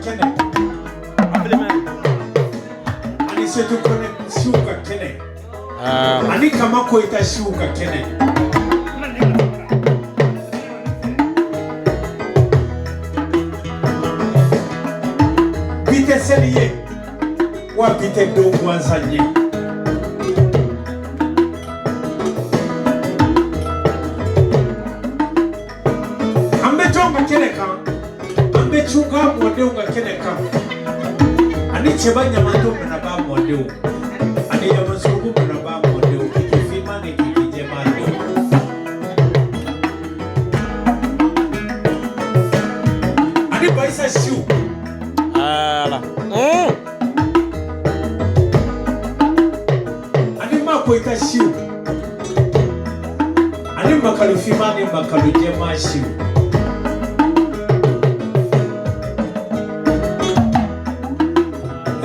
kɛnɛ. Ani Setu Kɔnɛ siw ka kɛnɛ. Ani Kama Koyita siw ka kɛnɛ. Bi tɛ seli ye, wa bi tɛ don gansan ye. An bɛ jɔn ka kɛnɛ kan? An bɛ Cunka mɔdenw ka kɛnɛ kan, ani Cɛba Ɲamanto Minaba mɔdenw, ani Yamansuruku Minaba mɔdenw, kiki finman ni kiki jɛman denw. Ani Bayisa siw. Ala. Ani Ma Koyita siw, ani Makalu finman ni Makalu jɛman siw.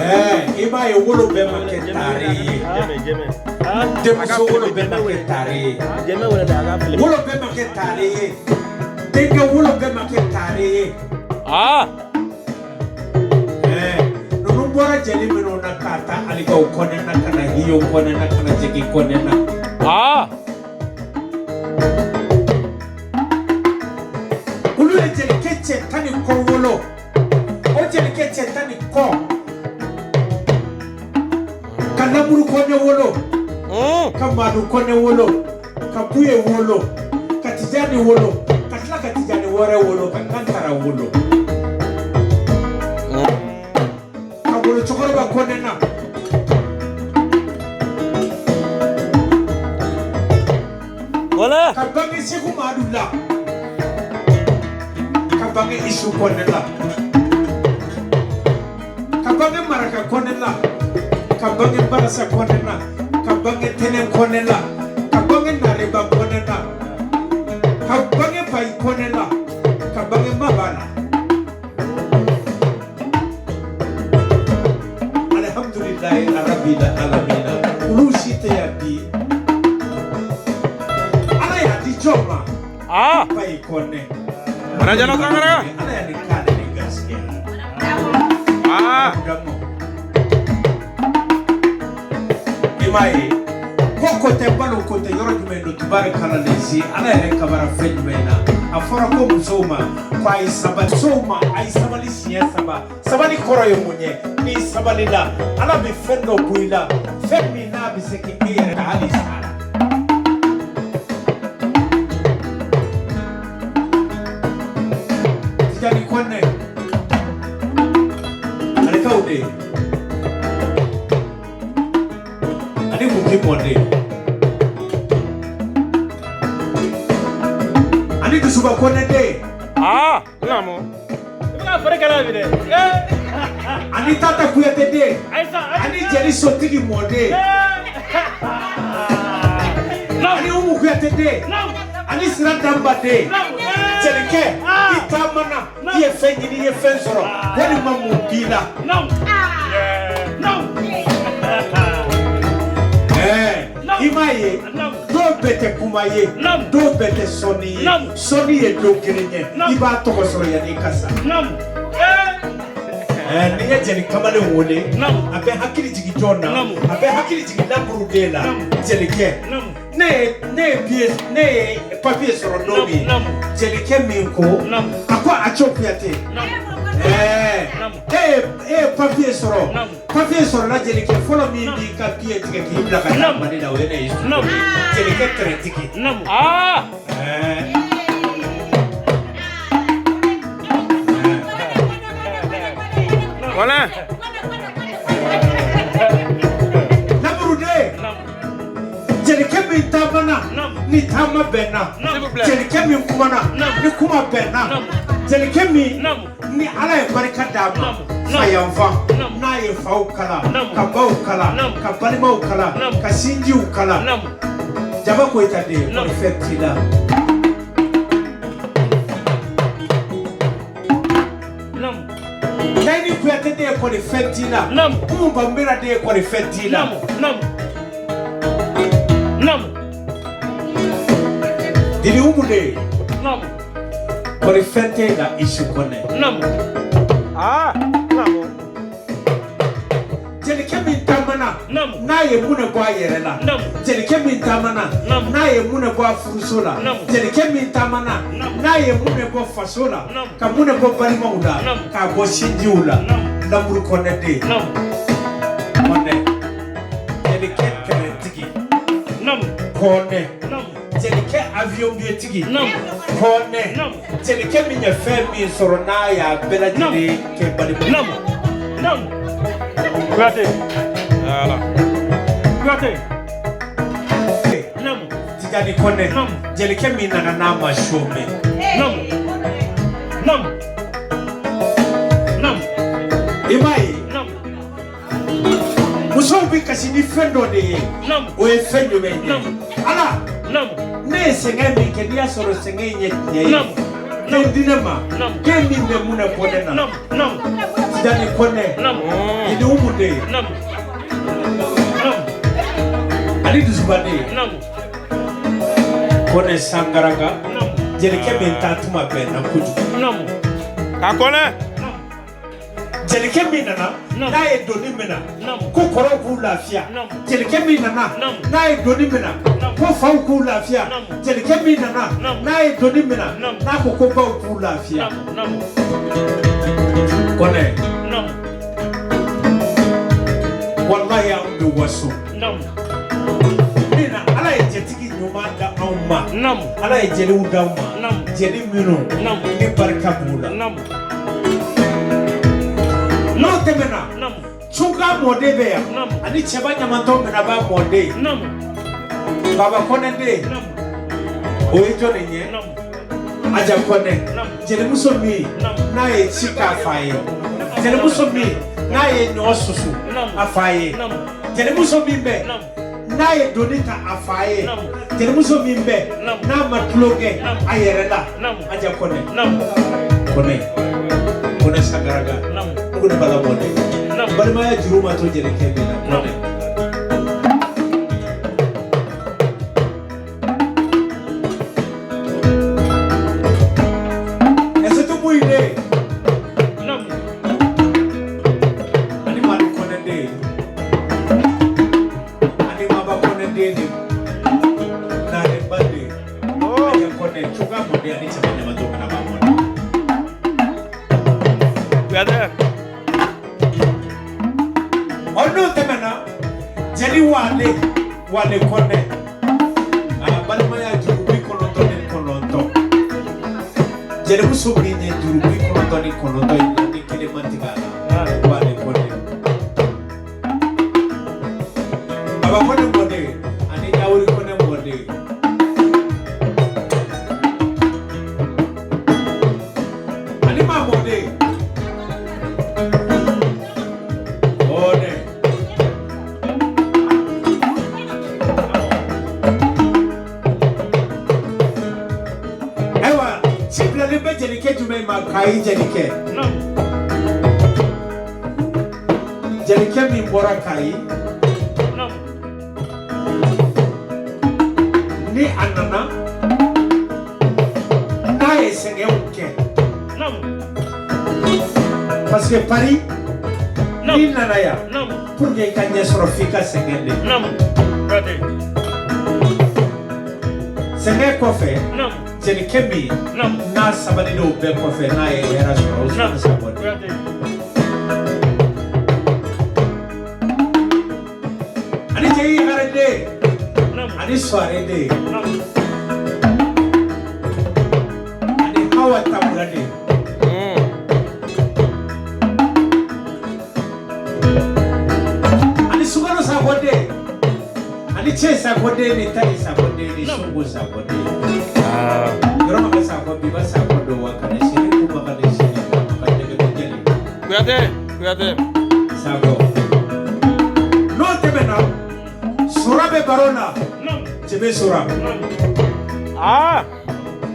Ɛɛ, i b'a ye, wolo bɛɛ ma kɛ taare ye. Denmuso wolo bɛɛ ma kɛ taare ye. Wolo bɛɛ ma kɛ taare ye. Denkɛ wolo bɛɛ ma kɛ taare ye. Ɛɛ, ninnu bɔra jeli minnu na k'a ta Alikaw Kɔnɛ na ka na Hiyo Kɔnɛ na ka na Jigi Kɔnɛ na. Olu ye jelikɛ cɛ 10 ni kɔ wolo. O jelikɛ cɛ 10 ni kɔ ka Lamuru Kɔnɛ wolo, ka Madu Kɔnɛ wolo, ka Buye wolo, ka Tijani wolo, ka tila ka Tijani wɛrɛ wolo, ka Kantara wolo, ka wolo cɛkɔrɔba Kɔnɛ na. Wala. Ka bange Segu Madu la, ka bange Isu Kɔnɛ la, ka bange Maraka Kɔnɛ la, ka bange Barasa Kɔnɛ la, ka bange Tɛnɛn Kɔnɛ la, ka bange Nareba Kɔnɛ la, ka bange Bayi Kɔnɛ la, ka bange Maba la. Alihamudulilayi arabila alamina, olu si tɛ yan bi. Ala y'a di jɔn ma? Bayi Kɔnɛ. Manajalo Sangara. Ala y'a nin k'ale ni garisɛgɛ la. I m'a ye, ko ko tɛ balo, ko tɛ yɔrɔ jumɛn don. Tubaarikala lezi, Ala yɛrɛ kabara fɛn jumɛn na? A fɔra ko musow ma ko a ye sabali, musow ma a ye sabali siɲɛ saba. Sabali kɔrɔ ye mun ye? N'i sabalila, Ala bɛ fɛn dɔ bɔ i la, fɛn min n'a bɛ se k'e yɛrɛ ka hali sa la. Tijani Kɔnɛ, Alikaw de, ani Kuki Mɔnden, ani Dusuba Kɔnɛ den. Naamu. Ani Tata Kuyate den, ani Jeli Sotigi mɔden, ani Umu Kuyate den, ani Sira Danba den. Jelikɛ, i taamana, i ye fɛn ɲini, i ye fɛn sɔrɔ, walima mun b'i la? Ɛɛ, i m'a ye, dɔw bɛɛ tɛ kuma ye, dɔw bɛɛ tɛ sɔnni ye. Sɔnni ye don kelen ye, i b'a tɔgɔ sɔrɔ yanni i ka sa. Ɛɛ, n'i ye jeli kamalen wele, a bɛ hakili jigin jɔn na? A bɛ hakili jigin laburuden la. Jelikɛ, ne ye piye, ne ye papiye sɔrɔ don min, jelikɛ min ko a ko a co Kuyate. Ɛɛ, e ye papiye sɔrɔ, papiye sɔrɔla. Jelikɛ fɔlɔ min b'i ka piye tigɛ k'i bila ka taa Mali la, o ye ne ye, jelikɛ tɛrɛntigi. Ɛɛ. Wala. Laburuden, jelikɛ min taamana ni taama bɛnna, S'il vous plaît. jelikɛ min kumana ni kuma bɛnna, jelikɛ min ni Ala ye barika d'a ma fayanfan, n'a ye faw kala, ka baw kala, ka balimaw kala, ka sinjiw kala. Jaba Koyita den, kɔni fɛn t'i la. Layini Kuyate den, kɔni fɛn t'i la. Umu Banbera den, kɔni fɛn t'i la. Dili Umu den, kɔni fɛn t'e la Isu Kɔnɛ. Aa, naamu. Jelikɛ min taamana, Naamu. n'a ye mun de bɔ a yɛrɛ la, Naamu. jelikɛ min taamana, Naamu. n'a ye mun de bɔ a furuso la, Naamu. jelikɛ min taamana, Naamu. n'a ye mun de bɔ faso la, Naamu. ka mun de bɔ balimaw la, Naamu. k'a bɔ sinjiw la, Naamu. Lamuru Kɔnɛ den. Naamu. Kɔnɛ, jelikɛ kɛlɛtigi. Naamu. Kɔnɛ, Naamu. jelikɛ avion billetigi. Naamu. Kɔnɛ, Naamu. jelikɛ min ye fɛn min sɔrɔ n'a y'a bɛɛ lajɛlen kɛ balima. Naamu. Naamu. Kuyate. Voilà. Kuyate. Naamu. Tijani Kɔnɛ, Naamu. jelikɛ min nana n'a ma chômer. Naamu. Naamu. Naamu. I m'a ye, Naamu. musow bɛ kasi ni fɛn dɔ de ye. Naamu. O ye fɛn jumɛn ye? Naamu. Ala, Naamu. ne ye sɛgɛn min kɛ, n'i y'a sɔrɔ sɛgɛn in ye tiɲɛ ye, Naamu. den di ne ma, Naamu. den min bɛ mun de bɔ ne na. Naamu. Naamu. Tijani Kɔnɛ, Naamu. i ni Umu de ye, Naamu. Naamu. ani Dusuba de ye. Naamu. Kɔnɛ Sangaraka, Naamu. jelikɛ min taa tuma bɛn na kojugu. Naamu. Ka Kɔnɛ. Naamu. Jelikɛ min nana, Naamu. n'a ye doni minɛ, Naamu. ko kɔrɔw k'u lafiya. Naamu. Jelikɛ min nana, Naamu. n'a ye doni minɛ, Naamu. ko faw k'u lafiya. Naamu. Jelikɛ min nana, Naamu. n'a ye doni minɛ, Naamu. n'a ko ko baw k'u lafiya. Naamu. Naamu. Kɔnɛ, Naamu. walahi anw bɛ waso Naamu. min na, Ala ye jatigi ɲuman da anw ma. Naamu. Ala ye jeliw d'anw ma, Naamu. jeli minnu Naamu. ni barika b'u la. Naamu. N'o tɛmɛna, Naamu. Cunka mɔden bɛ yan, Naamu. ani Cɛba Ɲamantɔ minɛba mɔden, Naamu. Baba Kɔnɛ den, Naamu. o ye jɔn ye? Naamu. Aja Kɔnɛ, Naamu. jelimuso min Naamu. n'a ye ci k'a fa ye, jelimuso min n'a ye ɲɔ susu Naamu. a fa ye, Naamu. jelimuso min bɛ Naamu. n'a ye doni ta a fa ye, Naamu. jelimuso min bɛ Naamu. n'a ma tulonkɛ Naamu. a yɛrɛ la, Naamu. Aja Kɔnɛ. Naamu. Kɔnɛ, Kɔnɛ Sangaraka, Naamu. ne ko ne bala mɔden, Naamu. balimaya juru ma to jelikɛ min na. Kɔnɛ, ɛsɛ muyi de, Naamu. ani Madu Kɔnɛ den, ani Maba Kɔnɛ den de, Nareba den, Aja Kɔnɛ, Coga mɔden ani Cɛba Ɲamatɔ minɛba mɔden. Kuyate. Ɔ, n'o tɛmɛna, jeli Wale, Wale Kɔnɛ, a balimaya juru 99, jelimuso min ye juru 99 in na, ni kelen ma tigɛ a la, Wale Kɔnɛ, Baba Kɔnɛ mɔden ani Dawuri Kɔnɛ mɔden. Ani maa mɔden. Kɔnɛ. Ayiwa, ci bilalen bɛ jelikɛ jumɛn ma? Kayi jelikɛ. Naamu. Jelikɛ min bɔra Kayi, Naamu. ni a nana n'a ye sɛgɛnw kɛ, Naamu. parce que Paris, n'i Naamu. nana yan, Naamu. pour que i ka ɲɛ sɔrɔ, f'i ka sɛgɛn de. Naamu. Kuyate. Sɛgɛn kɔfɛ, Naamu. jelikɛ min Naamu. n'a sabalilen o bɛɛ kɔfɛ, n'a ye hɛrɛ sɔrɔ, o Naamu. sɔrɔ sabali. Kuyate. Ani jeli hɛrɛ den, Naamu. ani Suware den, Naamu. ani Hawa Tabura den, ani Sukaro Sakɔ den, ani Cɛ Sakɔ den, ni Tari Sakɔ den, ni Sungu Sakɔ den. Ah. Yɔrɔ ma Sakɔ, Biba Sakɔ don wa kana sini kuma kana sini ka dɛgɛ to jeli. Kuyate. Kuyate. Sakɔ. N'o tɛmɛna, Sora bɛ baro la, Naamu. Cɛbɛ Sora, Naamu. Ah.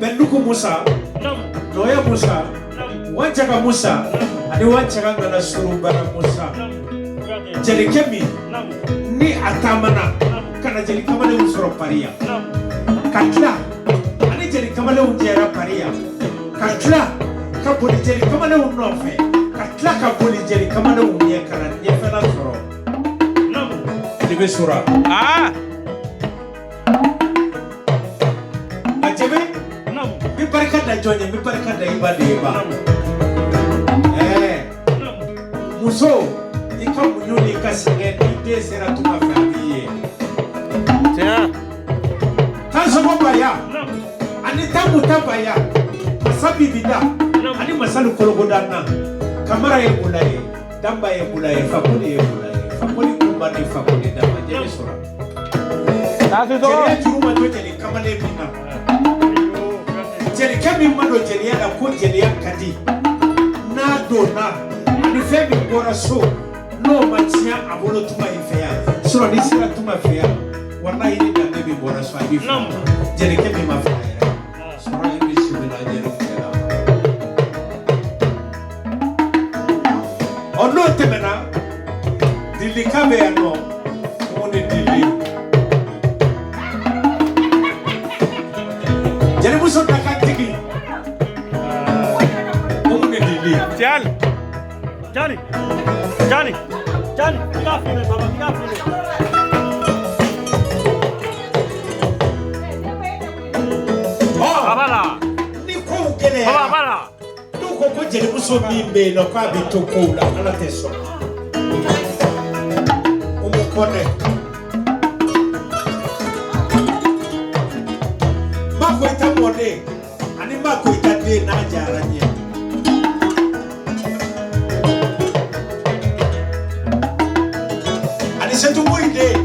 Bɛndugu Musa, Naamu. Nɔya Musa, Naamu. Wanjaga Musa, ani Wanjaga Ngana Surubara Musa. Naamu. Kuyate. Jelikɛ min Naamu. ni a taamana Naamu. ka na jeli kamalenw sɔrɔ Paris yan, Naamu. ka tila ani jeli kamalenw jɛra Paris yan, ka tila ka boli jeli kamalenw nɔfɛ, ka tila tila ka boli jeli kamalenw ɲɛ ka na ɲɛfɛla sɔrɔ. De bɛ sɔrɔ. A jɛbɛ. N bɛ barika da jɔn ye, n bɛ barika da i ba de ye ba. Ɛɛ muso, i ka muɲu n'i ka sɛgɛn, n'i den sera tunga fɛ a b'i ye. Tiɲɛ. Tansɔgɔ baya ani tamuta baya masa bibida ani masalu kolokodanna kamara ye bula ye, danba ye bula ye, fakoli ye bula ye, fakoli kunba ni fakoli danba jɛbɛ sɔrɔ. Jeliya juru ma to jeli kamalen min na, jelikɛ min ma don jeliya la ko jeliya ka di, n'a donna ani fɛn min bɔra so n'o ma tiɲɛ a bolo tuma in fɛ yan, sinon n'i sera tuma fɛ yan, walahi ni danbe min bɔra so a b'i fa. Jelikɛ min ma fa yɛrɛ sɔrɔ i bɛ simina jeliw cɛ la. Ɔ n'o tɛmɛna, dilika bɛ yan nɔ, mun ni dili jelimuso dakantigi, mun ni dili. Tiɲɛ. Jani. Jani. Jani. I k'a filɛ baba, i k'a filɛ. Baba la. Ni kow gɛlɛyara. Baba la. N'u ko ko jelimuso min bɛ yen nɔ k'a bɛ to kow la, Ala tɛ sɔn. Umu Kɔnɛ. Makoyita mɔden ani Makoyita den n'a diyara n ye. Ani Setuboyi den.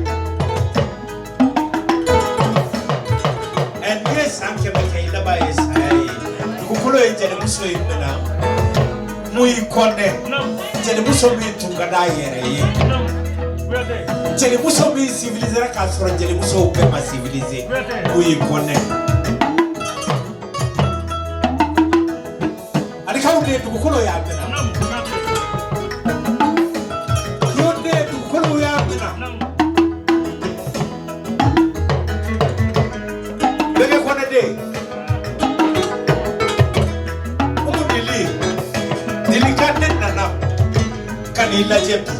Ɛ n'i ye san 100 kɛ i laban ye saya ye. Dugukolo ye jelimuso ye minɛ. Mun y'i kɔnɛ. Jelimuso min tun ka d'a yɛrɛ ye. Jelimuso min civilisera k'a sɔrɔ jelimusow bɛɛ ma civilisé. Mun y'i kɔnɛ. Alikaw de dugukolo y'a minɛ. Kiyo de dugukolo y'a minɛ. Bɛɛ kɔnɛ den. Umu Dili. Dilika ne nana ka n'i lajɛ bi.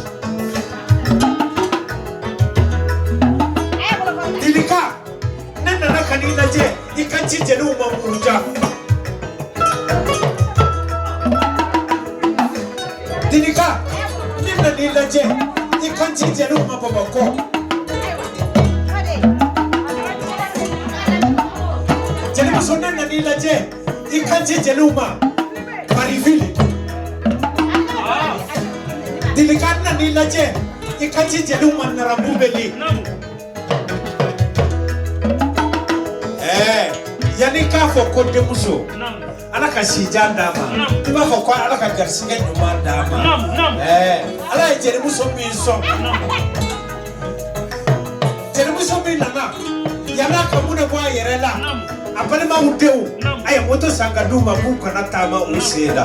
Dilika ne nana ka n'i lajɛ i ka ci jeliw ma muruja. Dilika ne nana i lajɛ i ka ci jeliw ma Bamakɔ. Jelimuso ne nana i lajɛ i ka ci jeliw ma Bariville. Dilika ne nana i lajɛ i ka ci jeliw ma Naramubeli. Ɛɛ yanni k'a fɔ ko denmuso Ala ka sijan d'a ma, i b'a fɔ ko Ala ka garisigɛ ɲuman d'a ma. Ɛɛ Ala ye jelimuso min sɔn, jelimuso min nana yann'a ka mun de bɔ a yɛrɛ la, a balimaw denw a ye moto san ka d'u ma k'u kana taama u sen la.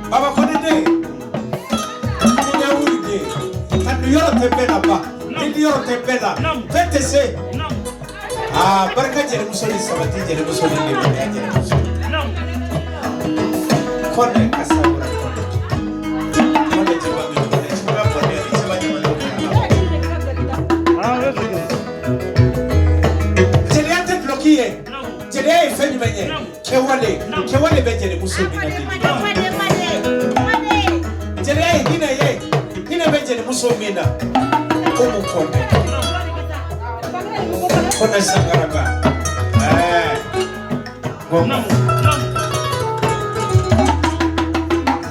Baba Kɔnɛ den, Ɲawuli den, ka niyɔrɔ tɛ bɛɛ la ba, ni niyɔrɔ tɛ bɛɛ la, bɛɛ tɛ se. Aa barika jelimuso ni sabati jelimuso ni lemaniya jelimuso. Kɔnɛ kasawura Kɔnɛ. Kɔnɛ jɛba min Kɔnɛ jɛba Kɔnɛ ni jɛba jɛba Kɔnɛ. Jeliya tɛ dulɔki ye. Jeliya ye fɛn jumɛn ye? Kɛwale. Kɛwale bɛ jelimuso min na Dilika. Jeliya ye hinɛ ye. Hinɛ bɛ jelimuso min na. Umu Kɔnɛ. Kɔnɛ Sangaraba. Ɛɛ. Gɔngɔ.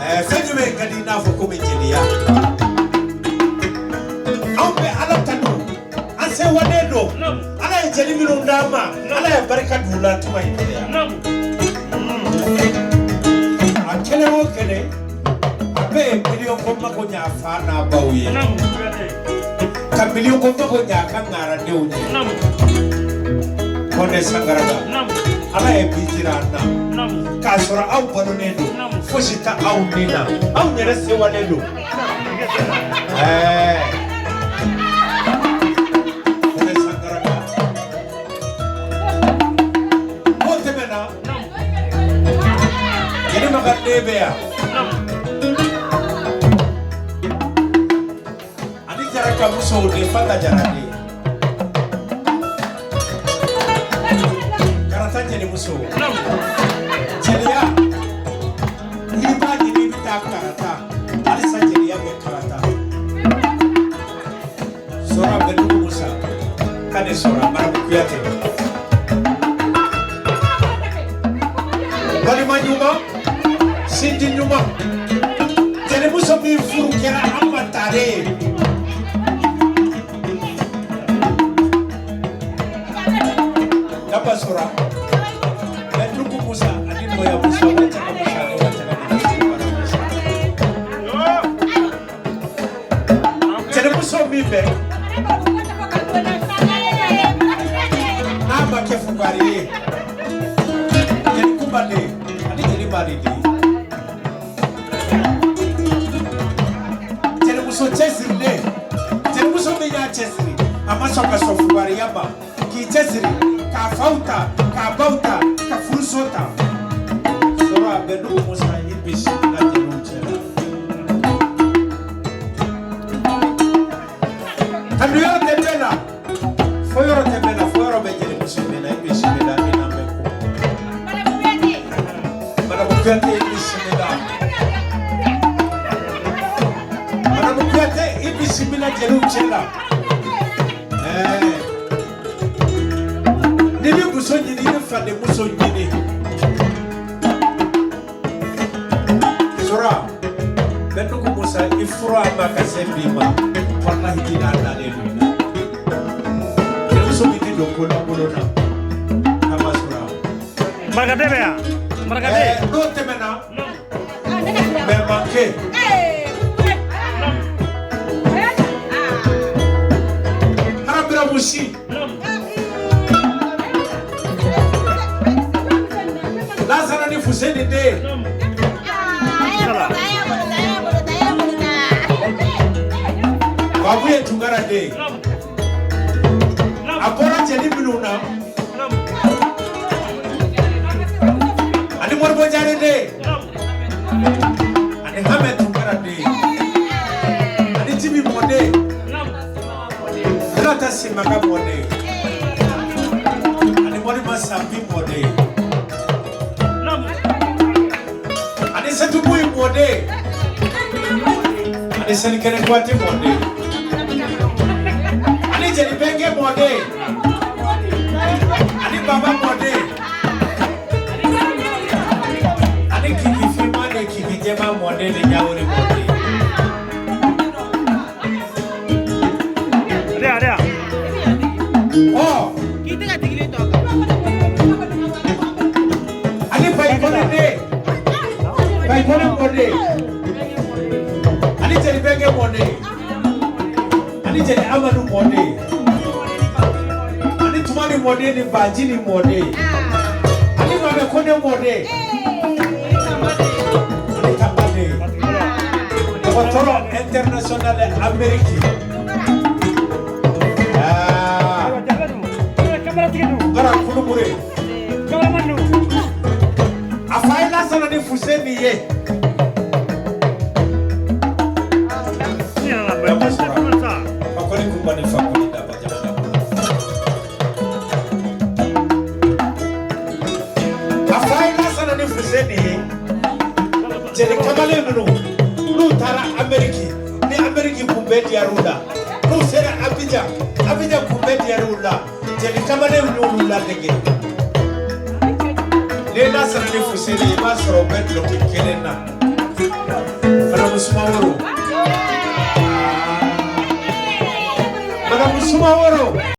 Ɛɛ fɛn jumɛn ka di i n'a fɔ ko bɛ jeliya? Anw bɛ Ala tanu, an sewalen don. Ala ye jeli minnu d'an ma, Ala ye barika d'u la tuma in bɛɛ yan. A kelen o kelen, a bɛɛ ye miliyɔn ko mako ɲɛ a fa n'a baw ye. Ka miliyɔn ko mako ɲɛ a ka ŋaradenw ye. Kɔnɛ Sangaraba. Ala ye bi jira an na. K'a sɔrɔ aw balolen don, fosi tɛ aw ni na, aw yɛrɛ sewalen don. Ɛɛ Kɔnɛ Sangaraba. den bɛ yan. Ani Jara ka musow de Fanta Jara den. Karata jelimuso. Jeliya. N'i b'a ɲini i bɛ taa Karata. Halisa jeliya bɛ Karata. Sɔrɔ bɛ dugu Musa. Kane sɔrɔ Marabu Kuyate. Balima ɲuman, sinji ɲuman. Jelimuso min furu kɛra an ma tare ye. Daba sɔrɔ. Bɛ dugu Musa ani Nɔya Musa, Wacaka Musa ani Wacaka Musa. Jelimuso min bɛ n'a ma kɛ fugari ye. Jeli Kunba den ani jeli Bali den. Jelimuso cɛsirilen, jelimuso min y'a cɛsiri, a ma sɔn ka sɔn fugariya ma, k'i cɛsiri k'a faw ta, k'a baw ta, ka furuso ta. Sɔrɔ a bɛ dugu Musa i bisimila jeliw cɛ la. Kanuyɔrɔ tɛ bɛɛ la, fo yɔrɔ tɛ bɛɛ la, fo yɔrɔ bɛ jelimuso min na, i bisimila i n'a mɛn ko. Madamu Kuyate i bisimila. Madamu Kuyate i bisimila jeliw cɛ la. Ɛɛ n'i bɛ muso ɲini, i bɛ fadenmuso ɲini. Sɔrɔ Bɛndugu Musa i furu a ma ka se bi ma, walahi bi n'a dalen don i la. Jelimuso min tɛ don ko lankolon na, a ma sɔrɔ. Marakaden bɛ yan. Marakaden. N'o tɛmɛna, Bɛnbakɛ. Harabiramusi. Lazara ni Fuseni den. Babu ye Tunkara den. A bɔra jeli minnu na, ani Moribo Jare den, ani Hamɛ Tunkara den, ani Jibi Mɔden, Bilata Simaka Mɔden, ani Mɔrima Sambi Mɔden, ani Setubuyi Mɔden, ani Selikɛnɛ Kuyate Mɔden, ani Jeli Bɛnkɛ Mɔden, ani Baba Mɔden, ani Kiki Finman ni Kiki Jɛman Mɔden ni Ɲawore Mɔden. Ale. Ɔ ani Bayikɔnɛ den, Bayikɔnɛ Mɔden, ani Jeli Bɛnkɛ Mɔden, ani Jeli Amadu Mɔden, ani Tumani Mɔden ni Bajini Mɔden, ani Mamɛ Kone Mɔden, ani Tamba den, dɔgɔtɔrɔ international Amérique. Aa, Gara Kulubure. A fa ye Lasana ni Fuseni ye. Fakoli Kunba ni Fakoli Daba jamana kɔnɔ. A fa ye Lasana ni Fuseni ye. Jeli kamalen ninnu n'u taara Amérique, ni Amérique kunbɛn diyar'u la, n'u sera Abidjan, Abidjan kunbɛn diyar'u la, jeli kamalen y'olu ladege. Ni Lasana ni Fuseni ye, i b'a sɔrɔ u bɛ dulɔki kelen na. Madamu Sumaworo. Madamu Sumaworo.